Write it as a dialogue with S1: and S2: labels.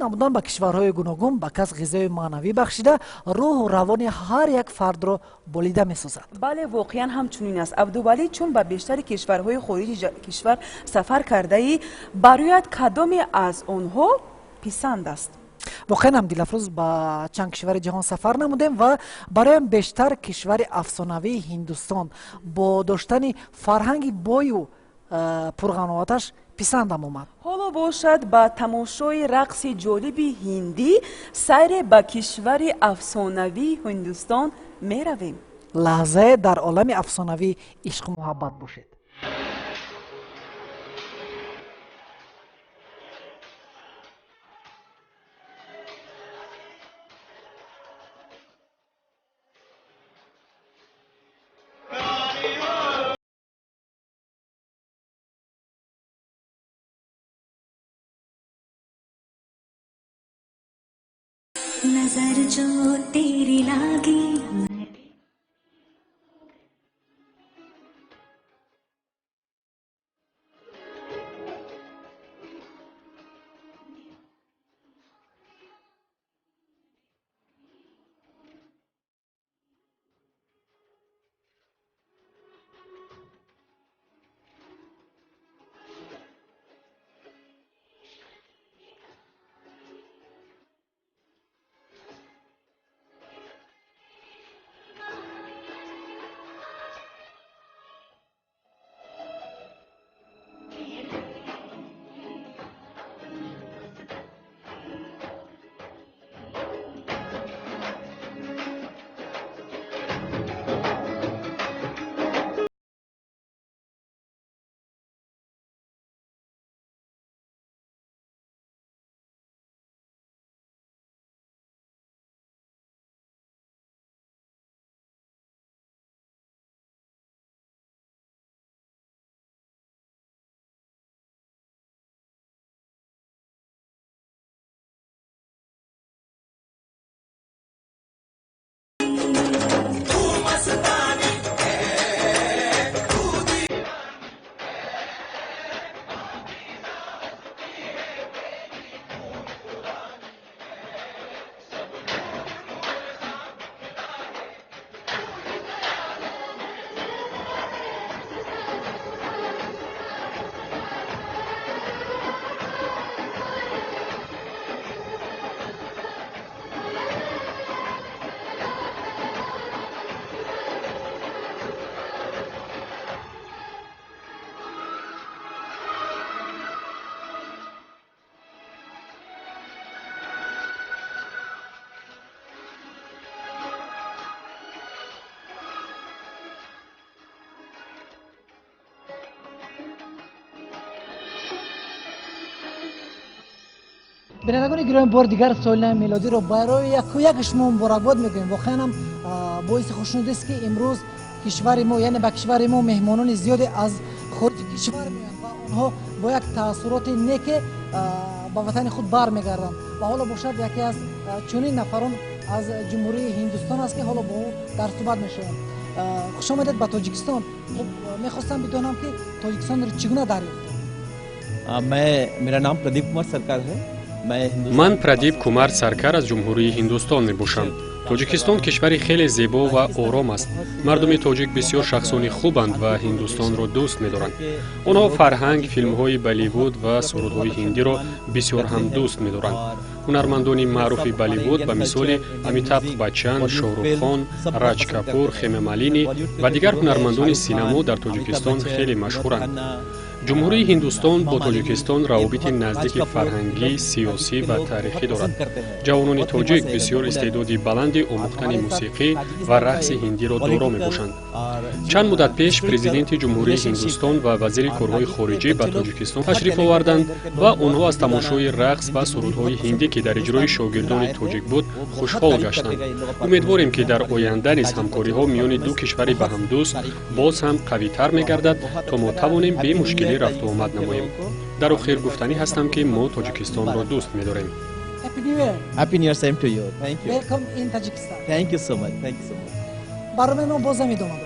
S1: Намудан ба кишварҳои гуногун ба кас ғизои маънавӣ бахшида, рӯҳу равони ҳар як фардро болида месозад.
S2: Бале, воқеан ҳамчунин аст. Абдувалӣ, чун ба бештари кишварҳои хориҷи кишвар сафар кардаӣ, барояд кадоме аз онҳо писанд аст?
S1: Воқеан ҳам, Дилафрӯз, ба чанд кишвари ҷаҳон сафар намудем ва бароям бештар кишвари афсонавии Ҳиндустон бо доштани фарҳанги бою пурғановаташ писандам омад.
S2: Ҳоло бошад, ба тамошои рақси ҷолиби ҳиндӣ сайре ба кишвари афсонавии Ҳиндустон меравем.
S1: Лаҳзае дар олами афсонавии ишқу муҳаббат бошед.
S3: नजर जो तेरी लागी।
S1: Бинандагони гиромӣ, бори дигар соли нави мелодиро барои яку яки шумо муборакбод мегӯем. Воқеан ҳам боиси хушнудист, ки имрӯз кишвари мо, яъне ба кишвари мо меҳмонони зиёде аз хориҷи кишвар меоянд ва онҳо бо як таассуроти неке ба ватани худ бармегарданд. Ва ҳоло бошад, яке аз чунин нафарон аз Ҷумҳурии Ҳиндустон аст, ки ҳоло бо ӯ дар суҳбат мешавем. Хуш омадед ба Тоҷикистон. Хуб, мехостам бидонам, ки Тоҷикистонро чӣ гуна дарёфтед?
S4: मैं मेरा नाम प्रदीप कुमार सरकार है।
S5: Ман Прадип Кумар Саркар аз Ҷумҳурии Ҳиндустон мебошам. Тоҷикистон кишвари хеле зебо ва ором аст. Мардуми тоҷик бисёр шахсони хубанд ва Ҳиндустонро дӯст медоранд. Онҳо фарҳанг, филмҳои Болливуд ва сурудҳои ҳиндиро бисёр ҳам дӯст медоранд. Ҳунармандони маъруфи Болливуд, ба мисоли Амитаб Баччан, Шоҳруххон, Раҷ Капур, Хема Малини ва дигар ҳунармандони синамо дар Тоҷикистон хеле машҳуранд. Ҷумҳурии Ҳиндустон бо Тоҷикистон равобити наздики фарҳангӣ, сиёсӣ ва таърихӣ дорад. Ҷавонони тоҷик бисёр истеъдоди баланди омӯхтани мусиқӣ ва рақси ҳиндиро доро мебошанд. Чанд муддат пеш президенти Ҷумҳурии Ҳиндустон ва вазири корҳои хориҷӣ ба Тоҷикистон ташриф оварданд ва онҳо аз тамошои рақс ва сурудҳои ҳиндӣ, ки дар иҷрои шогирдони тоҷик буд, хушҳол гаштанд. Умедворем, ки дар оянда низ ҳамкориҳо миёни ду кишвари ба ҳам дӯст боз ҳам қавитар мегардад, то мо тавонем бемушкилӣ рафтуомад намоем. Дар охир гуфтанӣ ҳастам, ки мо Тоҷикистонро дӯст медорем.
S1: Happy New Year.
S4: Happy New Year, same to you. Thank you.
S1: Welcome in Tajikistan.
S4: Thank you so much. Thank you so much.
S1: Барномаи мо бозам идома дорад.